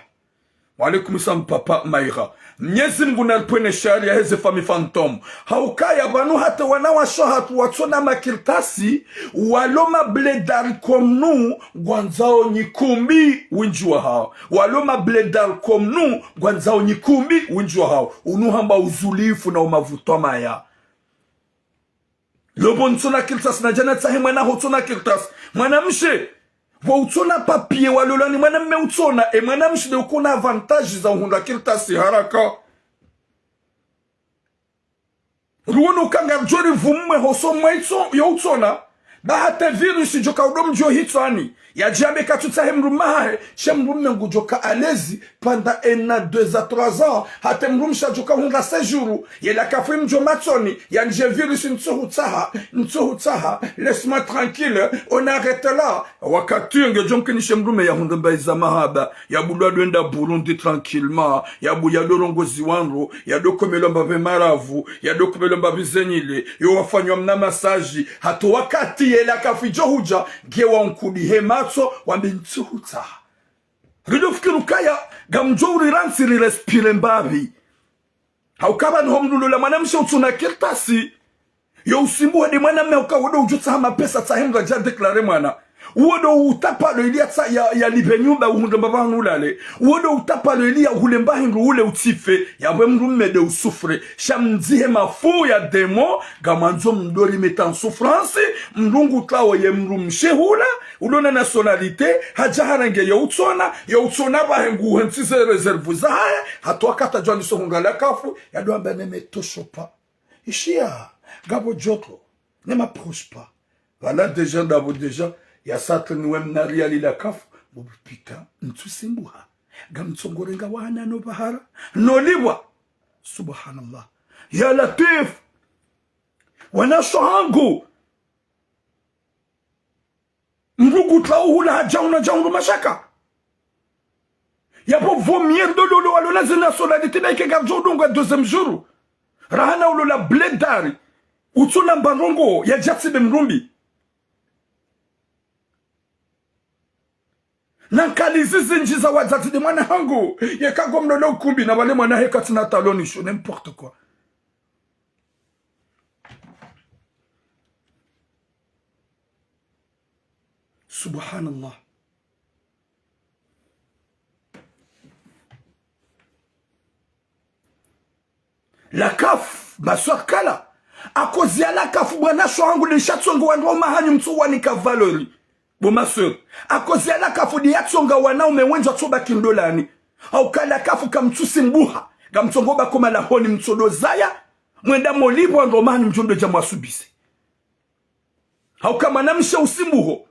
Wa alaykum salam, papa Maïra. Mnyezi Mngu naripvwene shari yaheze famille fantôme. Haukaya pvanu hata wanawashe wahatru watsona makartasi, walo mablédard comme nous, ngwandzao nyikumbi windji wahao. Walo mablédard comme nous, ngwandzao nyikumbi windji wahao. Unu hamba uzulifu na umavutwa maya. Lopvo ntsona kartasi na djana tsahe mwana ho tsona kartasi. Mwana mshe, pvo utsona papier walolwa ni mwana mme utsona, e mwana mshe nde ukona avantage za uhundra kartasi haraka. Ruwono uka ngaridjo rivumwe hoso mwaitso yo utsona, ba hata virus djoka udo mdjo hitswani, yadje yambe katsutsahe mdrume wahahe, sha mdrume ngudjoka à l'aise pendant un an, deux à trois ans, hata mdrumshe adjoka hundra séjour, ye lakafu imdjo matsoni, yandje virus ntsuhutsaha, ntsuhutsaha, laisse-moi tranquille, on arrête là. Wakati ngedjo mkinishe mdrume yahundre mbayi za mahaba, yabulwa dwenda Burundi tranquillement, yabu yadorongozi wandru, yadokomelwa mbapvi maravu, yadokomelwa mbapvi zenyile, yo wafanywa mna massage, hata wakati ye lakafu idjo hudja, nge wa nkudi he matso, wambe ntsuhutsaha. Ridofikiri ukaya, ngamdjo uri rantsi rirespire mbapvi. Hauka pvanu ho mdru lola mwana mshe utsona kartasi. Yo usimbuha nde mwana mme hauka wodo udjutsaha mapesa tsahe mdru adja déclarer mwana. Uwo ndo utapalo ili yatsa-, ya, yalipve nyumba uhundre mbapvi hanu ulale. Uwo ndo utapalo ili yahule mba hindru ule utsife. Yapvo mdrume nde usouffre. Sha mdzihe mafu ya démon, ngamwandzo mdori mettre en souffrance, mdru ngu tsawo ye mdrumshe hula, ulo na nationalité, hadja harenge yo utsona, yo utsona pvahe ngu hentsi ze réserve zahahe, hata wakati djwaniso hunga la CAF, yado amba ne me touche pas. Ishiya, ngapvo joto, ne m'approche pas. Pvala déjà ndapvo déjà, ya satri ni we mna riali la CAF, mbu putain, ntsu simbuha. Ngamtsongo renga wana no bahara, no liwa. Subhanallah. Ya Latif. Wanashe hangu. Mdru kutla uhula hadja una dja undru mashaka. Yapvo vaut mieux ndo lolo walo na ze nationalité na ike ngardjo udunga deuxième jour. Raha na ulola bledari. Utsuna mba ndrongo ya djatsi be mdrumbi. Na nkali zizi ndji za wadzadze de mwana hangu. Yeka ngomlolo ukumbi na wale mwana he katsina taloni sho, n'importe quoi. Subhanallah. La CAF, ma sœur kala. Akozi ya la CAF, bwana sho hangu, lisha tsongo wandru wa mahanyu mtsu wanika valeur. Bo ma sœur. Akozi ya la CAF, ndi ya tsonga wanaume wendji watso baki ndolani. Hauka la CAF kamtsu simbuha. Ngamtsongo ba koma la honi mtso do zaya. Mwenda molibo wandru wa mahanyu mdjo ndo dja mwasubise. Hauka mwanamshe usimbuho.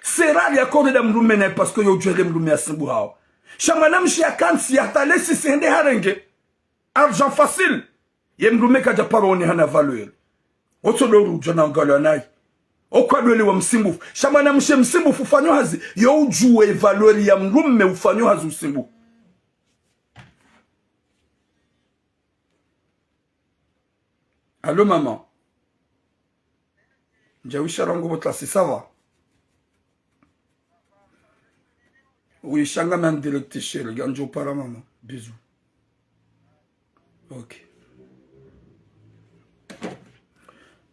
C'est rare ya kore da mdrume naye parce que yo udjuwa le mdrume ya simbuhao. Sha mwanamshe ya kantsi ya hata lesi sende harenge. Argent facile. Ye mdrume kadja paro one hana valeur. Otso do rudjo na ngalo naye. Okwa dwele wa msimbufu. Sha mwanamshe msimbufu ufanyo hazi. Yo udjuwe valeur ya mdrume ufanyo hazi usimbufu. Allô, maman. Ndja wisha rangu bo tlasi, ça va? Oui, sha ngami en direct, chérie. Ngandjo para, maman. Bisous. Ok.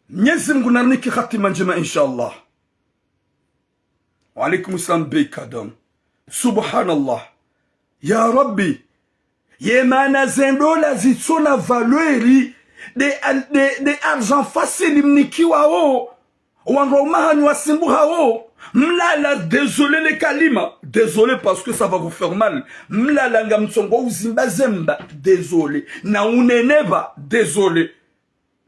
Mnyezi Mngu narinike hatima ndjema, inshallah. Wa alaikum salam, Beikadam. Subhanallah. Ya Rabbi. Ye mana ze ndola zitsona valeur de, de, de argent facile mnikiwao. Wandru wa mahanyu wasimbuhao. Mlala, désolé le kalima. Désolé parce que ça va vous faire mal. Mlala ngamtsongo uzimba zemba. Désolé. Na uneneba. Désolé.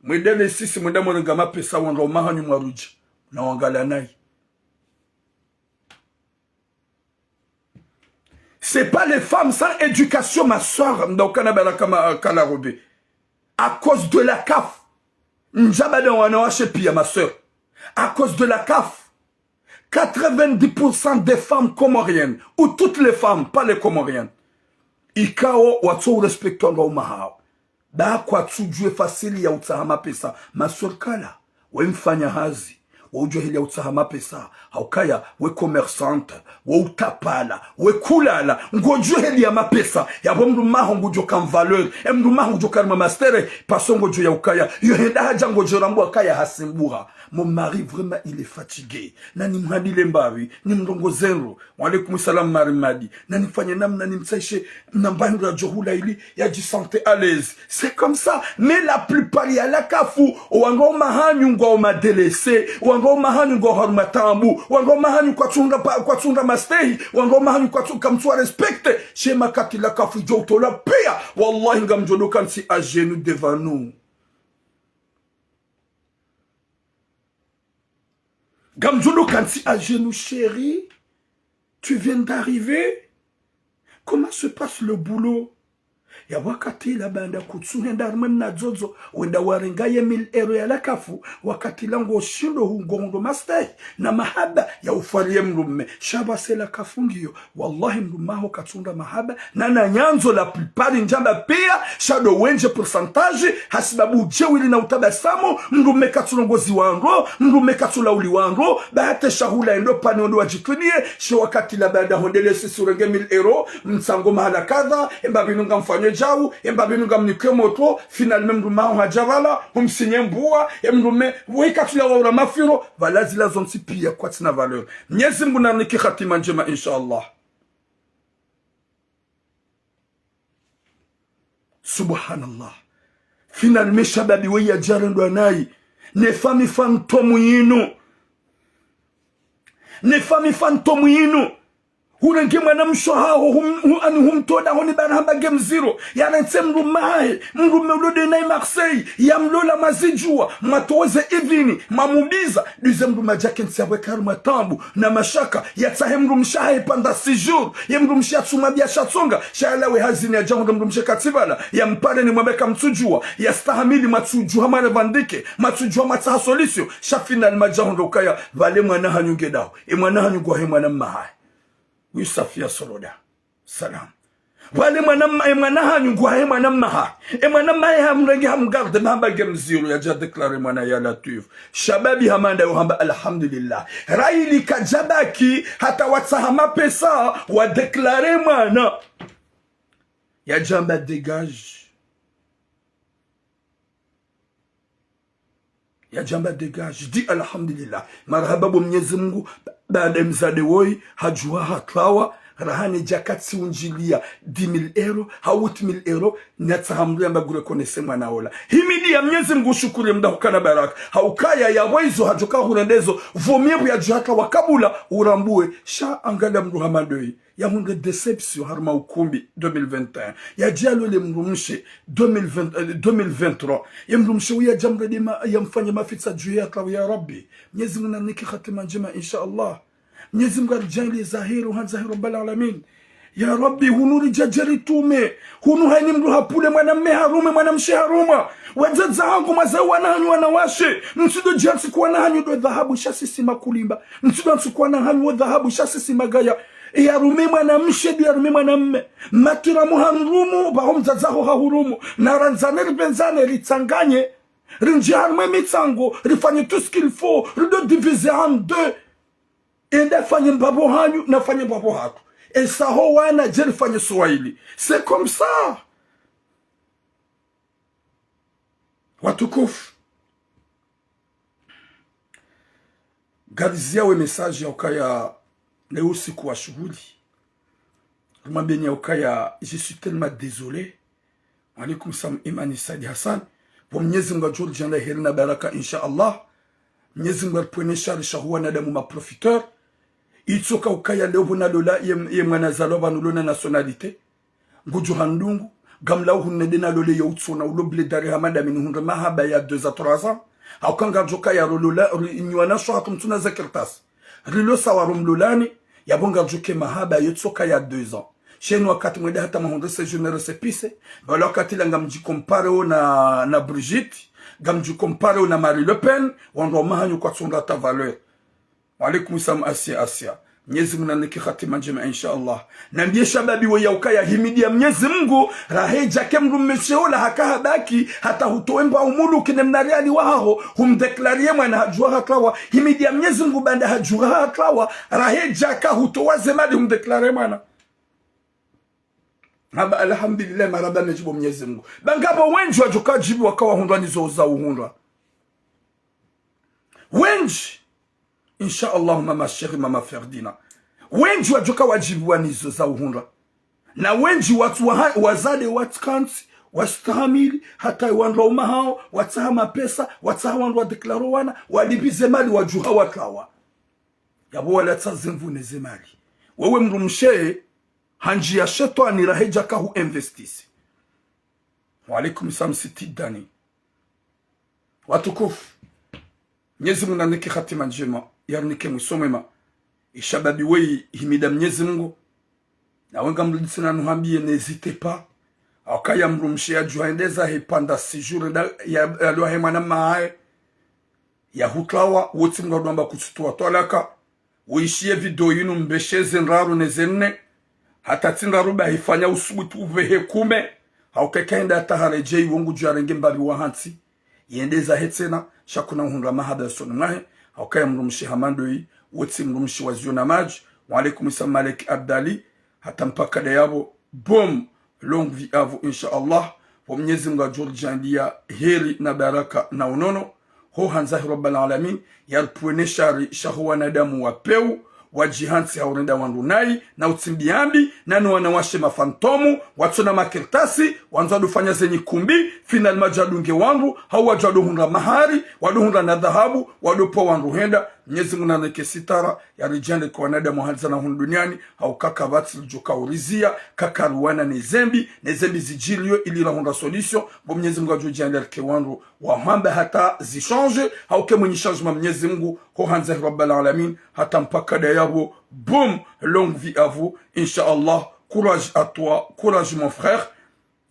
Mwedele sisi mwenda mwarenga mapesa wandru wa mahanyu mwarudja. Na wangala nayi. C'est pas les femmes sans éducation, ma sœur, mdaukana baraka ma, kala robe. À cause de la CAF. Ndjaba de wanawashe pia, ma sœur. À cause de la CAF. Quatre-vingt-dix pour cent des femmes comoriennes, ou toutes les femmes, pas les comoriennes, ikao watso urespectwa nga umahao. Ba kwatsudjuwe facile ya utsaha mapesa, ma sœur kala, we mfanya hazi, we udjuwe heli ya utsaha mapesa, haukaya, we commerçante, we utapala, we kulala, ngodjuwe heli ya mapesa, yapvo mdrumaho ngudjo ka mvaleur, e mdrumaho ngudjo ka rima mastere, paso ngodjo ya ukaya, yo henda hadja ngodjo rambwa kaya hasimbuha. Mon mari, vraiment, il est fatigué. Na nimhadile mbapvi, nimrongoze ndro. Wa alaikum salam, Mari Madi. Na nifanye namna nimtsaishe, na mba hindru yadjo hula ili yadji sente à l'aise. C'est comme ça. Mais la plupart ya la CAF, wandru wa mahanyu ngwao ma délaissés, wandru wa mahanyu ngwao harumwa taabu, wandru wa mahanyu kwatsunda pa, kwatsunda mastehi, wandru wa mahanyu kwatsu kamtswa respecte. Sha wakati la CAF idjo utola pia. Wallahi ngamdjo do kantsi à genoux devant nous. Ngamdjo do kantsi à genoux, chérie, tu viens d'arriver. Comment se passe le boulot? Ya wakati la baanda kutsu henda harumwa mna dzodzo, wenda warenga ye mille euros ya la CAF, wakati la ngo shindo hu ngo hundro mastehi, na mahaba ya ufariye mdrume, sha ba se la CAF ngiyo, Wallahi, mdrumaho katsunda mahaba, na na nyandzo la plupart ndjamba pia, sha do wendje pourcentage, hasibabu udjeuri na utabasamu, mdrume katsulongozi wandro, mdrume katsulauliwa ndro, ba hata shahula endo pani ondo wadjituniye, she wakati la baanda hondele sisi urenge mille euros, mtsango mahala kadha, emba binu ngamfanyo djau, ye mbapvi nu ngamnike moto, finalement mdrume haho hadja pvala, humsinye mbua, ye mdrume, we katsuya waula mafiro, pvala zila zontsi pia kwatsina valeur. Mnyezi Mungu narinike khatima ndjema, insha Allah. Subhanallah. Finalement, shababi we yadjarendwa nayi. Ne famille fantôme yinu. Ne famille fantôme yinu. Hurenge mwanamshe haho, hum, hum, ani humtoda honi bara hamba nge mziro. Yarantsi mdrume hahe, mdrume ulo de nayi Marseille, yamlola mazidjuwa, mwatoze idhini, mwamubiza, duze mdrume yadja kentsi yapvo eka harumwa taabu, na mashaka, yatsahe mdrumshe hahe pendant six jours, ye mdrumshe yatsumwambia sha tsonga, sha yalawe hazini yadja hundre mdrumshe katsi pvala, yampare ni mwambe kamtsudjuwa, yastahamili mwatsudjuha mwa revendiquer, mwatsudjuha mwatsaha solution, sha finalement yadja hundre ukaya, pvale mwana hanyu nge daho, e mwana hanyu ngwahe mwana mma hahe. Oui, Safia Soloda. Salam. Pvale mwana mma, e mwana hanyu ngwahe mwana mma hahe. E mwana mma hahe hamrenge hamgarde, mahamba nge mziro yadja déclarer mwana ya Latwif. Shababi hama nda yo hamba alhamdulillah. Rahili kadjabaki hata watsaha mapesa wa déclarer mwana. Yadja hamba dégage. Yadja hamba dégage, di alhamdulillah. Marahaba bo Mnyezi Mungu, ba-, baada mdzadze woyi, hadjuha hatwawa, raha ne djaka tsi undjilia dix mille euros, hau huit mille euros, natsaha mdru yamba ngu reconnaître mwana ola. Himidia Mnyezi Mungu, ushukuri mda hukana baraka. Haukaya yapvo izo hadjoka hurende zo, vaut mieux pvo yadjuha hatwawa kabula, urambue, sha angalia mdru hama ndoyi. Yahundre déception harumwa ukumbi deux mille vingt et un. Yadja yalole mdrumshe deux mille vingt, euh, deux mille vingt-trois. Ye mdrumshe uya yadja mredi ma, yamfanye mafitsa dju ya hatwawa ya Rabbi. Mnyezi Mungu narinike khatima ndjema, insha Allah. Mnyezi Mungu aridjaanlie za heri, ha za heri Rabbal Alamin. Ya Rabbi, hunu ridja djeri tume. Hunu hayini mdru hapvule mwanamme harumwa, mwanamshe harumwa. Wadzadze hangu mwaza wana hanyu wanawashe. Mtsido djantsi kwa wana hanyu ndo dhahabu sha sisi makulimba. Mtsido ntsi kwa wana hanyu wo dhahabu sha sisi magaya. Yarume mwanamshe, du yarume mwanamme. Matira muhanrumu, baho mdzadze haho hahurumu. Narandzane, ripvendzane, ritsanganye. Rindji harumwa mitsango, rifanye tout ce qu'il faut, rido diviser en deux. Enda fanye mbapvo hanyu, na fanye mbapvo hatru. Esa ho wana, djeri fanye Swahili. C'est comme ça. Watukufu. Ngarizia we message ya ukaya leo usiku wa shuhuli. Rumwambeni ya ukaya, je suis tellement désolé. Wa alaikum salam, Imani Said Hassan. Bo Mnyezi Mungu adjo ridjaanlia heri na baraka, insha Allah. Mnyezi Mungu aripvwene shari sha hu wanadamu ma profiteur. Itsoka ukaya leo pvo nalola ye, ye mwana zalwa pvanu lona nationalité. Ngudjo handungu, ngamla uhunne de nalole yo utsona, ulo bledari hama nda mi nihundre mahaba ya deux à trois ans. Hauka ngardjo kaya rolola, ri, nyuwana sho hatru mtsuna ze kartasi. Rilo sawa romlolani, yapvo ngardjo ke mahaba yo tsoka ya deux ans. Shenu wakati mwende hata mahundre séjour ne récépissé, pvala wakati la ngamdji compare wo na, na Brigitte, ngamdji compare wo na Marie Le Pen, wandru wa mahanyu kwatsundra hata valeur. Wa alaikum salam, Asia, Asia. Mnyezi Mungu narinike khatima ndjema, insha Allah. Nambiye shababi we ya ukaya himidia Mnyezi Mungu, raha yadjaka mdrumshe ola haka habaki, hata hutowe mba umuluki ne mnariali wahaho, humdéclarer mwana hadjuha hatwawa, himidia Mnyezi Mungu baanda hadjuha hatwawa, raha yadjaka hutowa ze mali humdéclarer mwana. Hamba alhamdulillah, marahaba mendji bo Mnyezi Mungu. Ba ngapvo wendji wadjoka wadjibiwa wakawahundra nizo za uhundra. Wendji. Insha Allah, mama chérie, mama Ferdina. Wendji wadjoka wadjibiwa nizo za uhundra. Na wendji watsu waha, wazade watsukantsi, wastahamili, hata wandru wa uma hawo, watsaha mapesa, watsaha wandru wa déclarer wana, walipvize mali wadjuha watwawa. Yapvo walatsa ze mvune ze mali. Wewe mdrumshe, ha ndjiya shetwani raha yadjaka hu investissé. Wa alaikum salam, Siti Dani. Watukufu. Mnyezi Mungu narinike khatima ndjema, yarinike mwiso mwema. Ye shababi we himidia Mnyezi Mungu. Na we ngamrudi tsena nuhambiye n'hésitez pas. Hauka ye mdrumshe yadjuha yende zahe pendant six jours nda, ya, yalwa he mwana mma hahe. Yahutwawa, wo tsi mdru wadjo amba kutsutowa twalaka. Woyishiye video yinu mbeshe ze ndraru ne ze nne. Hata tsi ndraru ba hifanya usubuti upvehe kume. Hauka yeka henda hata haredjeyi wo ngudjo yarenge mbapvi wa hantsi. Yende zahe tsena, sha kuna uhundra mahaba ya usoni mwahe. Hauka ye mdrumshe hama ndoyi, wo tsi mdrumshe wa ziyo na madji. Wa alaikum salam Malek Abdali. Hata mpaka nda yapvo. Boom. Longue vie à vous, insha Allah. Wo Mnyezi Mungu adjo ridjaanlia heri na baraka na unono. Ho handza he Rabbal Alamin, yaripvwene shari sha ho wanadamu wa pewu, wadjihantsi ha urenda wandru nayi, na utsimbi ambi, na ni wanawashe mafantomu, watsona makartasi, wandzo wadofanya zenyi kumbi, finalement wadjadunge wandru, hau wadjado hundra mahari, wado hundra na dhahabu, wado pva wandru hwenda. Mnyezi Mungu nanike sitara, yaridjaanlie ka wanadamu handza na hunu duniani, hauka kapvatsi lidjo kaurizia, kakaruwana ne zembi, ne zembi zidjiriyo ili rahundra solution, bo Mnyezi Mungu adjo djaanlia rike wandru wahwamba hata zi change, hauka mwenyi changement Mnyezi Mungu, ho handza he Rabbal Alamin, hata mpaka dayabo, boum, longue vie à vous, insha Allah, courage à toi, courage mon frère.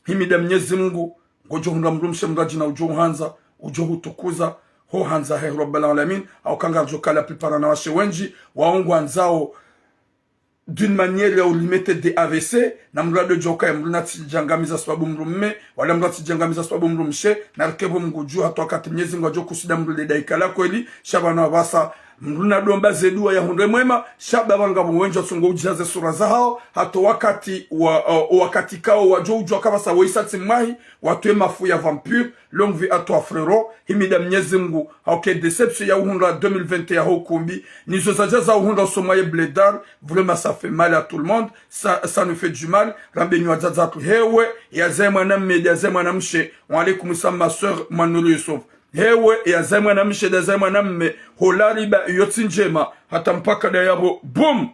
Himida Mnyezi Mungu, ngodjo hundra mdrumshe mdradji na udjo uhandza, udjo hutukuza, ho handza he Rabbal Alamin, hauka ngaridjo kala pvipara na washe wendji, wao ngwandzao, d'une manière ya ulimite de A V C, na mdru ado djoka ya mdru natsidjangamiza sababu mdrumme, wala mdru atsidjangamiza sababu mdrumshe, na rikepvo Mungu dju hata wakati Mnyezi Mungu adjo kusida mdru le daika la kweli, sha pvanu apvasa, mdru nadomba ze dua ya hundre mwema, sha pvapvo ngapvo wendji watsongo udjaze sura zahao, hata wakati wa, o, wakati kao wadjo udjua kapvasa waisa tsi mwahi, watwe mafu ya vampire, longue vie à toi frérot, himida Mnyezi Mungu, hauka déception ya uhundra deux mille vingt ya ho kumbi, nizo zadja za uhundra usomwa ye blédard, vraiment ça fait mal à tout le monde, ça, ça nous fait du mal, rambe nyi wadzadze hatru hewe, ya zaye mwanamme, ya zaye mwanamshe, wa alaikum salam ma sœur, Mwanuru Yusuf. Hewe, ya zaye mwanamshe, ya zaye mwanamme, hola riba, iyo tsi ndjema, hata mpaka dayabo, boum!